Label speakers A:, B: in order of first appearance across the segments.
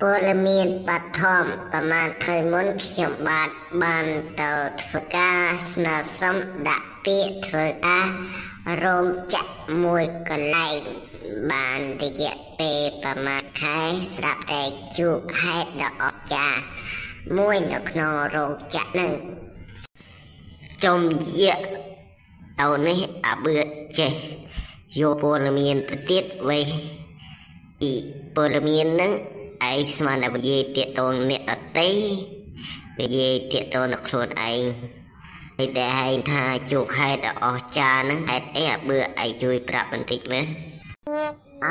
A: ព័ត៌មានបឋមប្រហែលថ្ងៃមុនខ្ញុំបាទបានទៅធ្វើការស្នើសុំដាក់ពាក្យធ្វើការរោងចក្រមួយកន្លែងបានរយៈពេលប្រហែលខែស្រាប់តែជួបហេតុដ៏អស្ចារ្យមួយនៅក្នុងរោងចក្រនឹង
B: ចំយៈទៅនេះអាបឿចេះយកព័ត៌មានទៅទៀតវេពីព័ត៌មាននឹងឯងស្មានតែនិយាយទាក់ទងអ្នកដទៃនិយាយទាក់ទងនឹងខ្លួនឯងហើយតែឯងថាជួបហេតុដ៏អស្ចារ្យហ្នឹងហេតុអីអាបឿឯងជួយប្រាប់បន្តិចមើល
A: អ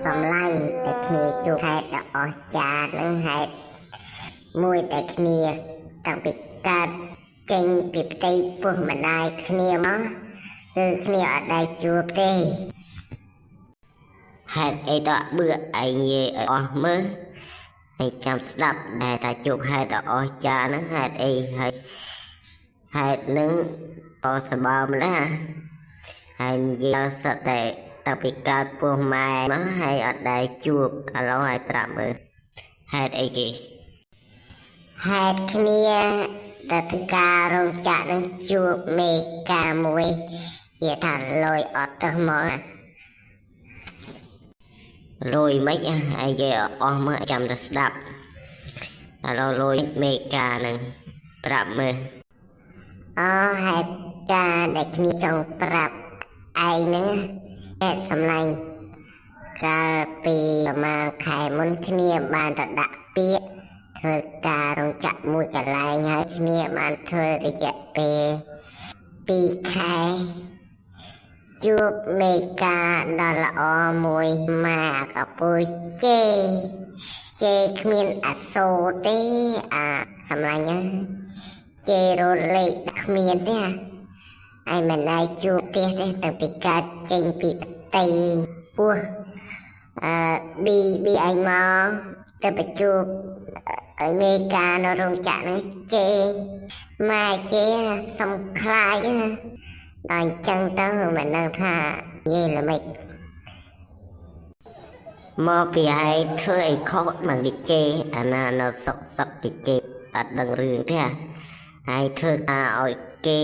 A: សំឡាញ់តែគ្នាជួបហេតុដ៏អស្ចារ្យនឹងហេតុមួយតែគ្នាតាំងពីកើតចេញពីផ្ទៃពោះម្ដាយគ្នាមកគឺគ្នាអត់ដែលជួបទេ
B: ហេតុអីតបឿឯងនិយាយឲ្យអស់មើលហើយចាំស្ដាប់ដែលថាជួបហេតុដ៏អស្ចារ្យហ្នឹងហេតុអីហើយហេតុហ្នឹងក៏សបើម្ល៉េះហើយនិយាយសត្វតែតាំងពីកើតពោះម៉ែមកហើយអត់ដែលជួបឥឡូវឲ្យប្រាប់មើលហេតុអីគេ
A: ហេតុគ្នាដែលធ្វើការរោងចក្រនឹងជួបមេការមួយនិយាយថាលយអត់ទៅមក
B: លុយមិនឯងនិយាយឲ្យអស់មើលចាំតែស្ដាប់ឥឡូវលុយមេការហ្នឹងប្រាប់មើល
A: អហេតុការណ៍ដែលគ្នាចង់ប្រាប់ឯងហ្នឹងហេតុសំឡាញ់កាលពីប្រហែលខែមុនគ្នាបានទៅដាក់ពាក្យធ្វើការរោងចក្រមួយកន្លែងហើយគ្នាបានធ្វើរយៈពេល2ខែជួបមេការដ៏ល្អមួយម៉ាកពុយជេជេគ្មានអសូរទេអាសំឡាញ់ណាជេរលេខគ្មានទេឯងមិនដែលជួបផ្ទះទេតាំងពីកើតចេញពីផ្ទៃពោះអឺប៊ីប៊ីឯងមកទៅប្រជួបឲ្យមេការនៅរោងចក្រហ្នឹងជេម៉ែជេសំខ្លាចណាដល់អញ្ចឹងទៅមិនដឹងថានិយាយល្មិច
B: មកពីឯងធ្វើអីខុសមកគេជេរអាណានៅសុកសុកគេជេរអត់ដឹងរឿងទេហើយធ្វើការឲ្យគេ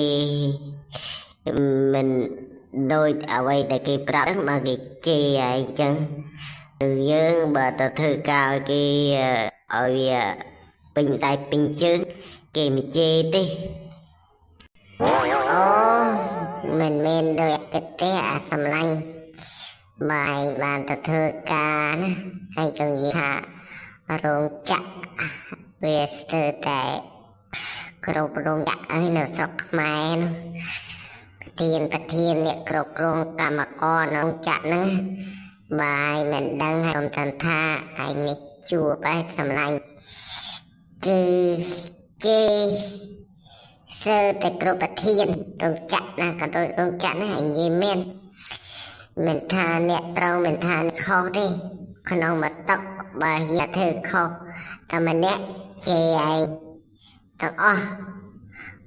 B: មិនដូចអ្វីដែលគេប្រាប់ហ្នឹងមកគេជេរឯងអញ្ចឹងឬយើងបើទៅធ្វើការឲ្យគេឲ្យវាពេញដៃពេញជើងគេមិនជេរទេ
A: អូមិនមែនដោយគិតទេអាសំឡាញ់បើឯងបានទៅធ្វើការណាហើយចង់និយាយថារោងចក្រវាស្ទើរតែគ្រប់រោងចក្រហើយនៅស្រុកខ្មែរនោះប្រធានអ្នកគ្រប់គ្រងកម្មករនៅរោងចក្រហ្នឹងបើឯងមិនដឹងហើយខ្ញុំថាឯងនេះជួបឯងសំឡាញ់គឺជេរ សើតែគ្រប់ប្រធានរោងចក្រណាក៏ដូចរោងចក្រណាឯងនិយាយមែនមិនថាអ្នកត្រូវមិនថាខុសទេក្នុងមួយតុកបើហ៊ានធ្វើខុសតែម្នាក់ជេរឯងទាំងអស់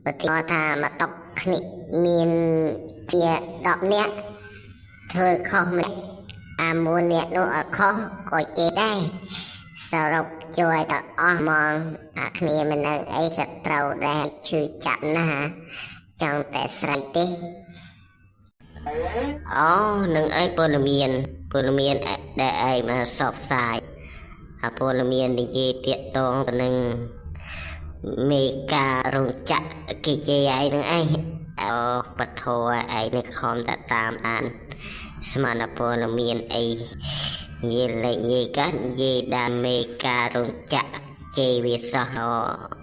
A: ឧទាហរណ៍ថាមួយតុកគ្នាមានជា10នាក់ធ្វើខុសម្នាក់អាមួយអ្នកនោះអត់ខុសក៏ជេរដែរសរុបជួយទាំងអស់ហ្មងអាគ្នាមិនដឹងអីក៏ត្រូវដែរឈឺចាប់ណាស់ចង់តែស្រែកទេ
B: អូនឹងអីព័ត៌មានព័ត៌មានដែលឯងមកសបផ្សាយអាព័ត៌មាននិយាយទាក់ទងទៅនឹងមេការរោងចក្រគេជេរឯងនឹងឯងអូបធរឯងនេះខំតែតាមអានស្មានព័ត៌មានអីនិយាយលេខនិយាយកានិយាយដល់មេការរោងចក្រជេរវាសោះអូ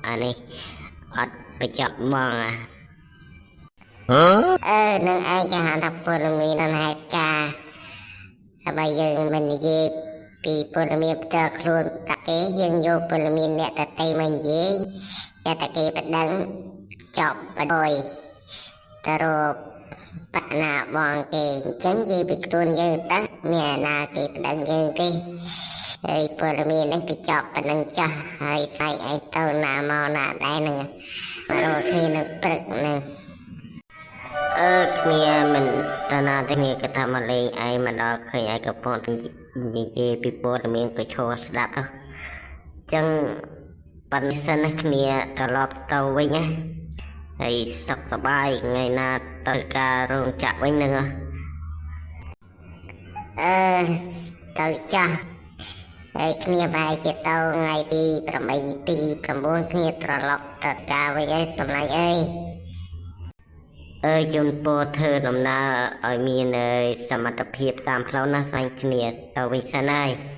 B: អានេះអត់បញ្ចប់ហ្មងអា
A: អឺនឹងឯងគេហៅថាព័ត៌មាននឹងហេតុការណ៍តែបើយើងមិននិយាយពីព័ត៌មានផ្ទាល់ខ្លួនតាគេយើងយកព័ត៌មានអ្នកដទៃមកនិយាយតែតាគេប្តឹងចប់បដ ாய் ទៅរកបាក់ណាបងគេអញ្ចឹងនិយាយពីខ្លួនយើងទៅមានអាណាគេប្តឹងយើងទេហើយព័ត៌មាននេះគេចប់ប៉ុណ្្នឹងចោះហើយស្អែកឯងទៅណាមកណាដែរហ្នឹងរកគ្នានឹងព្រឹកហ្នឹង
B: អឺគ្នាមិនតាណាទេគ្នាគេថាមកលេងឯងមកដល់ឃើញឯងកំពុងនិយាយពីព័ត៌មានក៏ឈរស្ដាប់ទៅ ចឹងប៉ណ្ណេះសិនណាគ្នាត្រឡប់ទៅវិញណាហើយសុខសប្បាយថ្ងៃណាទៅការរោងចក្រវិញហ្នឹងហ៎
A: អឺទៅចាស់ហើយគ្នាបែរជាទៅថ្ងៃទី8ទី9គ្នាត្រឡប់ទៅការវិញហើយសម្លាញ់អើយ
B: អើយជូនពរធ្វើដំណើរឲ្យមានអើយសមត្ថភាពតាមផ្លូវណាស្វែងគ្នាទៅវិញសិនហើយ។